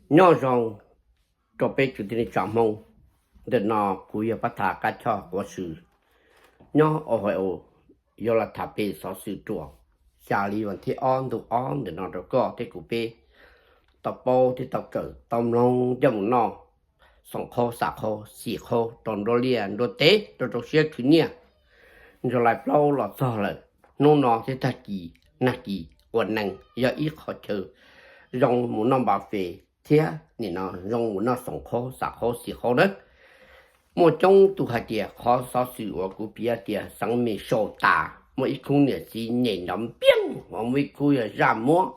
Nyob zoo rau peb tsoom tib neeg tsoom Hmoob. Ntawm no kuv yog Pab Thas Kab Choj Quav Swm nyob Ohio, yuav los tham pem xov xwm ruam xya li vas thib ob ntu ob ntawm no rau koj thiab kuv peb tau paub thiab tau kawm tau mloog coj mus noj xoom qhaub xam qhaub xim qhaub rau nruab liaj nruab teb rau rau siab khwv nyiaj. Ntsuag Lais Plaub los txog lawm, hnub no thiab tag kis nag kis ua neeg yog ib qho chaw zoo mus noj npa fes thiab nim no zoo mus noj xoom qhaub xam qhaub xim qhaub nawb. Muaj coob tus hais tias qhov xov xwm uas kuv piav tias xeev Minnesota muaj ib khub niam txiv nyem nrov npiab uas muaj ib khub yog zaj muab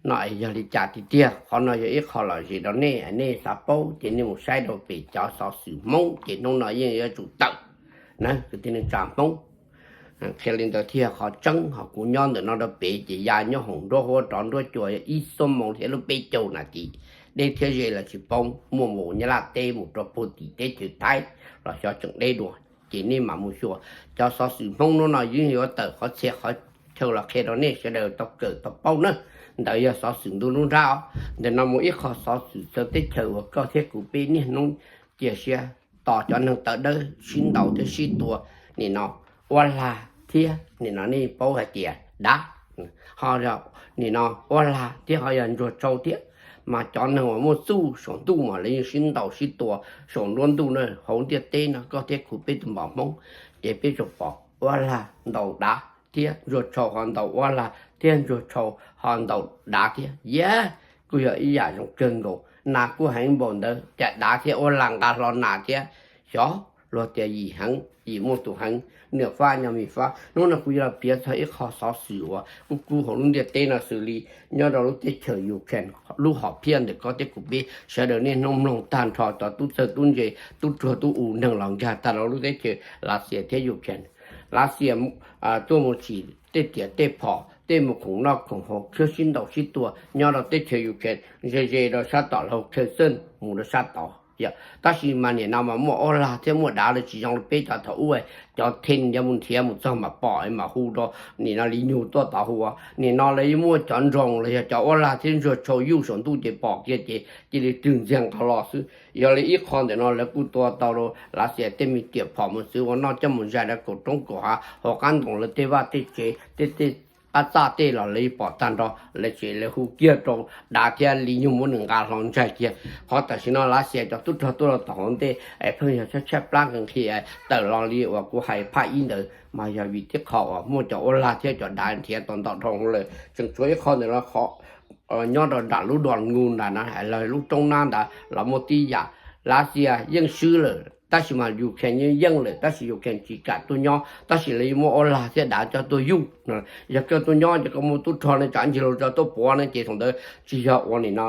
no es yog li cas tiag tiag, qhov no yog ib qho lom zem rau nej, nej xav paub ces nej mus saib rau pem cov xov xwm Hmoob ces hnub no yeej yuav tsum tawm na kwv tij neej tsa Hmoob. Qhia li ntawd thiab qhov tseeb ho kuv nyob ntawm no rau pem ces ya nyob hoom nruab huab rov nruab cua yog ib xuab moos thiab lub peb caug nas this, deb thiab ze los tsis poob, muaj mus Nyab Laj teb mus rau puag tim teb chaws Thaib los xyov tseem deb dua. Ces nej mam mus xyuas cov xov xwm Hmoob hnub no yeej yuav tawm qhov txhia qhov chaw los qhia rau nej sawv daws tau kawm tau paub na. Ntawd yog xov xwm ntu nruab nrab os. Ntawm no mus ib qho xov xwm txawv teb chaws uas koj thiab kuv peb niaj hnub cia siab tos cov neeg tawv dawb sib ntaus thiab sib tua, nim no uab lag thiab nim no nej paub hais tias dav, ho nim no uab lag thiab ho yog ntsuag tshau thiab. Mas cov neeg uas muaj txuj saum ntuj mas lawv yeej sib ntaus sib tua saum nruab ntuj na. Hauv ntiaj teb no koj thiab kuv peb tus npam Hmoob ces peb tsuas pom uab lag ntaus dav thiab ntsuag tshau ho ntaus uab lag thiab ntsuag tshau ho ntaus dav thiab. Yam kuj yog ib yam zoo kawg nkaus, nas kuj heev npaum ntawd cas dav thiab uab lag nqa hlo nas thiab. Xyov luag tias yim heev yim muaj tus heev, niam fab nyob me fab. Hnub no kuv yuav los piav txog ib qho xov xwm uas kub kub hauv lub ntiaj teb no xws li nyob rau lub teb chaws Ukraine, lub hom phiaj ntawm koj thiab kuv peb sawv daws niaj hnub mloog tag nrho, cov tub txawj tub ntse, tub ruag tub u neeg los nkag tag rau lub teb chaws Lav Xias thiab Ukraine. Lav Xias tuaj mus tsim tej tiam tej phom, tej mus khoom noj khoom haus, khwb sib ntaus sib tua nyob rau teb chaws Ukraine ze ze rau sab tom laug Kherson mus rau sab tod. Tab sis mas nim no mas muaj uab lag thiab muaj dav lawm, tsis zoo li peb cov thaum ub, cov theej yuav mus nrhiav mus txog mas pom mam hu rau nim no li nyug tuaj tod hu. Nim no lawv yeej muaj cov drone los yog cov uab lag thiab ntsuag tshau yuj saum ntuj ces pom kiag ces cia li twg ntxiag nqa los xwb. Yog li ib qho ntawm no lawv kuj tua tau rau Lav Xias tej me tiam phom mus txwv ua noj coj mus zais rau kaum roob kaum hav, hauv qab ntoos lawv tej vaj tej tsev, tej tej qab txaj tej los lawv pom tag nrho, lawv tseem lawv hu kiag rau dav thiab li nyug muab nws nqa hlo ntsaig kiag. Qhov tam sim no Lav Xias cov tub rog tuaj los tom hauv ntej es pheej yog tshaib tshaib plab nqhis nqhis tawm los li uas kuv hais phaj ib ntawd mas yog vim tib qho uas muaj cov uab lag thiab cov dav nrhiav tau ntau dhau lawm. Tseem tshuav ib qho ntawm no qhov nyob rau nram lub dos nku nram na, lawv lub roob nab ntawd los muaj tib yam. Lav Xias yeej swb lawm tab sis mas Ukraine yeej yeej lawm tab sis Ukraine tsis kam tuaj nyob, tab sis lawv yeej muaj uab lag thiab dav coj tuaj yuj. Yog koj tuaj nyob ces koj muaj tub rog ne, tsam ntsis laug tso tuaj puav ne, ces thaum ntawd tsis yog ua nim no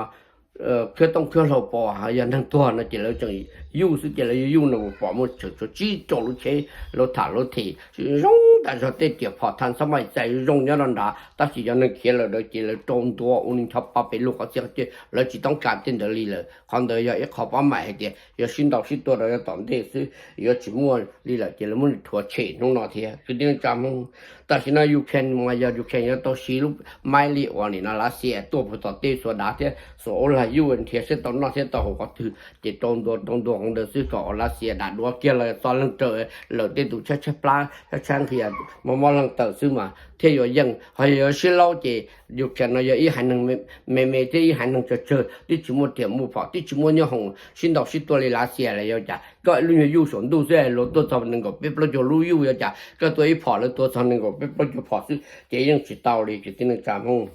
khwb tooj khwb hlau pos, yog neeg tuag no ces lawv tseem yuj xwb, ces lawv yuj yuj no mus pom muaj tseem tshuav tsib rau lub tsheb, lub tham lub them zoo tas zog, tej tiam phom thaj xob mais txais zoo nyob rau nrad, tab sis cov neeg khiav lawm ntawd ces lawv rau ntua ua nws ncho pa pem lug qhov txhia qhov chaw, lawv tsis toob kas tej ntawd li lawm. Qhov ntawd yog ib qho pab maim hais tias yuav sib ntaus sib tua rau yav tom ntej xwb, yuav tsis muaj li lawm ces lawv muab nws rhuav tshem hnub no thiab kwv tij neej tsa Hmoob. Tam sim no Ukraine mas yog Ukraine yuav tau siv lub maib li uas nim no Lav Xias tuaj puag tom tej xuas dav thiab xuas uab lag yuj nrhiav seb tau noj thiab tau haus qhov twg ces rau ntua rau ntua qhov ntawd xwb kom uas Lav Xias dav duav kiag los txog leej raws lawm tej tus tshaib tshaib plab tshaib tshaib nqhis mob mob leej tawm xwb mas thiaj yuav yeej. Ho yog yuav sib laub ces Ukraine no yog ib haiv neeg me me thiab ib haiv neeg tsawg tsawg twb tsis muaj riam muaj phom twb tsis muaj nyob hoom sib ntaus sib tua li Lav Xias lawm, yuav cas koj ib lub nyuag yuj saum ntuj xwb luag tuaj txog nees nkaum peb plaub caug lub yuj, yuav cas koj tua ib phom lawv tua txog nees nkaum peb plaub caug phom xwb ces yeej tsis tau li kwv tij neej tsa Hmoob.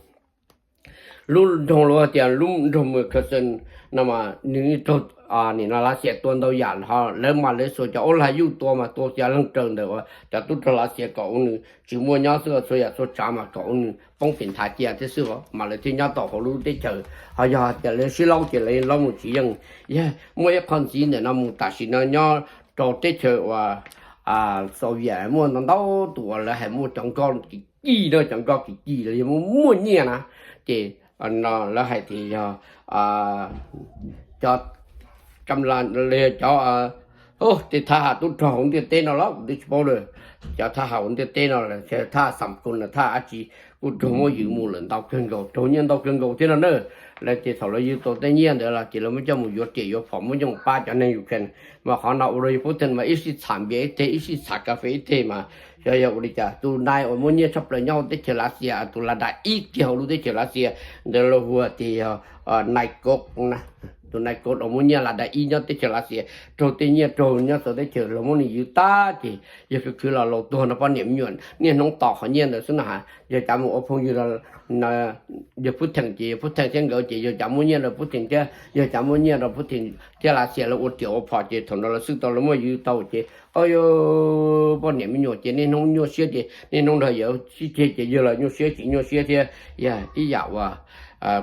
Lub nroog lawv tias lub nroog Wisconsin no mas nws raug nim no Lav Xias tua ntau yam ho lawv mas lawv xuas cov uab lag yuj tua mas tua cov leej raws ntawm uas cov tub rog Lav Xias kom ua nws tsis muaj nyob xwb, txhua yam txhua tsav mas kom ua nws poob pem nthav cia thiab xwb mas lawv thiaj nyob tau hauv lub teb chaws. Ho yog hais tias lawv sib laub ces lawv laub mus tsis yeej. Yog muaj ib qho ntxiv ntawm no mus tam sim no nyob rau teb chaws uas Soviet muaj ntau ntau tus uas lawv hais muaj cov nkoj kim kij no, cov nkoj kim kij los yog muaj muaj nyiaj na, ces lawv hais tias yog cov cov tej thab ham tub rog hauv ntiaj teb no los kuv twb tsis paub lawm. Cov thab ham hauv ntiaj teb no, thab xam kus no thab dab tsi kuj raug muab yws mus lawm ntau kawg nkaus, raug nyiaj ntau kawg nkaus thiab no na. Lawv ces thaum lawv yug tau tej nyiaj ntawd los ces lawv muab coj mus yuav riam yuav phom muab coj mus pab cov neeg Ukraine. Mas qhov no ua rau yawg Putin mas ib sij txham npias ib teg ib sij txham kas fes ib teg mas xyov yog ua li cas. Tus nai uas muaj nyiaj tshaj plaws nyob hauv teb chaws Lav Xias, tus lav dav ib kiag hauv lub teb chaws Lav Xias ntawd los hu tias yog nai kos, tus nai kos uas muaj nyiaj lav dav ib nyob teb chaws Lav Xias, raug tej nyiaj raug nyob txawv teb chaws los muab nws yug tag ces yog khwv khwv los laus tuag no poj niam me nyuam niaj hnub tos qhov nyiaj ntawd xwb no has. Yog cav mus ua phooj ywg, yog Putin ces yog Putin thiab nkawd ces yog cav muaj nyiaj rau Putin thiab, yog cav muaj nyiaj rau Putin thiab Lav Xias lawv ua riam ua phom ces thaum no lawv xwb tau lawv muab yug tau ces, o, poj niam me nyuam ces niaj hnub nyuaj siab ces niaj hnub nrog yawg sib ceg ces yawg los nyuaj siab tsis nyuaj siab thiab. Yog ib yam uas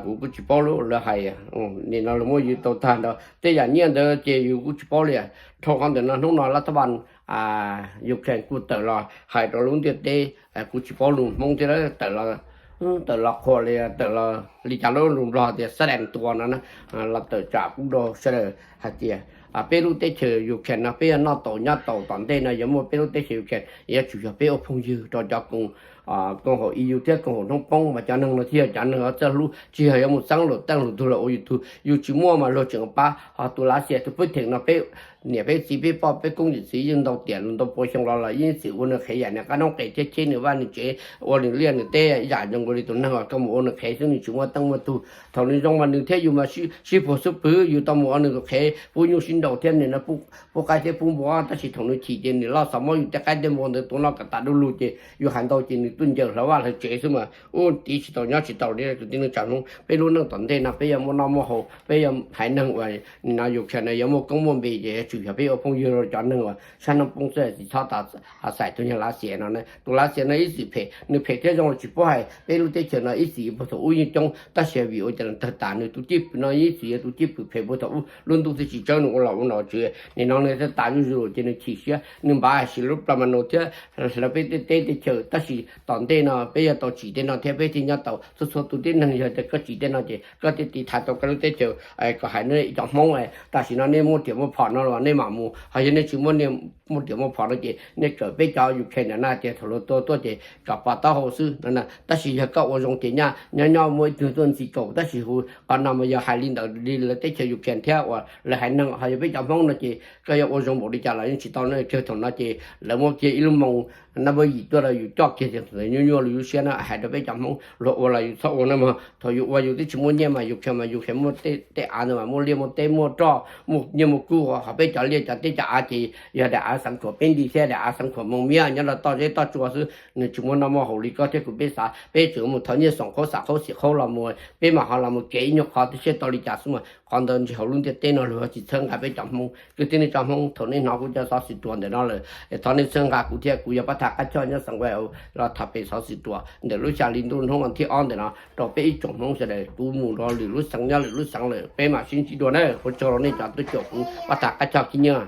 kuv kuj tsis paub lawv hais, nim no lawv muab yug tau tag nrho tej yam nyiaj ntawd ces yus kuj tsis paub li. Dhau qhov ntawm no hnub no lab thab npas Ukraine kuj tawm los hais rau lub ntiaj teb, kuv tsis paub lus Hmoob thiab, tawm los qhuas li, tawm los li cas lub lus Nplog tias sab dais tua no, los tawm tsam kuv rau sawv daws hais tias peb lub teb chaws Ukraine no peb yuav noj tau nyob tau tom ntej no yuav muaj peb lub teb chaws Ukraine yuav tsum yog peb ua phooj ywg rau cov koom haum E U thiab koom haum hnub poob mas cov neeg no thiaj yog cov neeg txawj hlub tsis yog yuav mus txeeb luag teej luag tug los ua yus tug. Yus tsis muaj mas luag tseem pab. Ho tus Lav Xias tus Putin no peb niam peb txiv peb poj peb koob yawm txwv yeej ntau tiam ntau pua xyoo los los yeej txwm ua nws qhev yam nws qab noob qes thiab cheb nws vaj nws tsev ua nws liaj nws teb ib yam zoo nkaus li tus neeg uas koj mus ua nws qhev xwb nws tsis muaj teej muaj tug. Thaum nws zoo mas nws thiab yus mas sib puag xub pwg, yus tau mus ua nws tus qhev pub nyuj sib nraus thiab nws no pub qaib thiab pub npua, tab sis thaum nws chim ces nws loj xav muab yus tej qaib tej npua ntawd tuav noj kom tas du lug ces yus hais ntau ces nws tuaj ncaws hlawv vaj hlawv tsev xwb mas ua tiv tsis tau nyob tsis tau li. Kwv tij neej tsa Hmoob, peb lub neej tom ntej no peb yuav muaj noj muaj haus, peb yuav haiv neeg uas nim no Ukraine no yuav muaj koob muaj npe ces yuav tsum yog peb ua phooj ywg rau cov neeg uas sab hnub poob xwb, tsis txhob tas xais tus yog Lav Xias no. Tus Lav Xias no ib txwm phem, nws phem thiab zoo los tsis paub hais, peb lub teb chaws no ib txwm yuav puag thaum ub yeej coob tab sis vim ua cas tawg tas nws tus cwj pwm no ib txwm yog tus cwj pwm phem puag thaum ub, lub ntuj twb tsis tsawb nws ua los ua no tsev. Nim no nws tawg tas zuj zus ces nws chim siab, nws npaj hais sis lub plas ma nus thiab hlawv peb tej teb tej chaws, tab sis tom ntej no peb yuav tau tsim tej no thiab peb thiaj nyob tau. Txhua txhua tus tib neeg yog tias koj tsim tej no ces koj thiaj tiv thaiv tau koj lub teb chaws. Kom hais nej cov Hmoob, tam sim no nej muaj riam muaj phom no los nej mam mus, ho yog nej tsis muaj, muaj riam muaj phom no ces nej kawm peb cov Ukraine na tias thaum luag tua tuaj ces kom pov taub hau xwb no. Tab sis yog koj ua zoo ces nyaj nyob nyob muaj ib tug tuaj ntxi kaum, tab sis hu qhov no mas yog hais li ntawd li lawv teb chaws Ukraine thiab uas lawv haiv neeg. Ho yog peb cov Hmoob no ces koj yuav ua zoo npaum li cas los yeej tsis tau no. Kawg thaum no ces lawv muab kiag ib lub moo nab npawb yim tuaj rau yus coj kiag tias nyuaj nyuaj lub siab na. Hais rau peb cov Hmoob, luag ua los yus txhob ua na mog. Thaum yus ua yus twb tsis muaj nyiaj mas yus kheev mas yus kheev muaj tej av ntawd mas muaj liaj muaj teb muaj roj muaj nyiaj muaj kub, ho peb cov liaj cov teb cov av ces yog daim av xeev khuam peb nti thiab daim av xeev khuam moo miab nyob rau toj zeb toj tsua xwb, nws tsis muaj noj muaj haus li koj thiab kuv peb xav. Peb tseem mus thov nyiaj xoom qhaub xam qhaub xim qhaub los mus, peb mam ho los mus kev ib nyuag qhov twb siab tau li cas xwb mas qhov ntawd ntshe hauv lub ntiaj teb no luag tsis txhawb nqa peb cov Hmoob. Kwv tij neej tsa Hmoob, thaum nej hnov kuv cov xov xwm ruam ntawm no lawm, thov nej txhawb nqa kuv thiab kuv yog Pab Thaj Qab Choj nyob xeev Wales los tham pem xov xwm ruam ntawm lub xya hli ntuj hnub vas thib ob ntawm no rau peb ib tsoom Hmoob sawv daws. Kuv mus rau lwm lub xeev nyob lwm lub xeev lawm, peb mam sib ntsib dua na. Ua tsaug rau nej cov tub caum kuv Pab Thaj Qab Choj khib nyiab.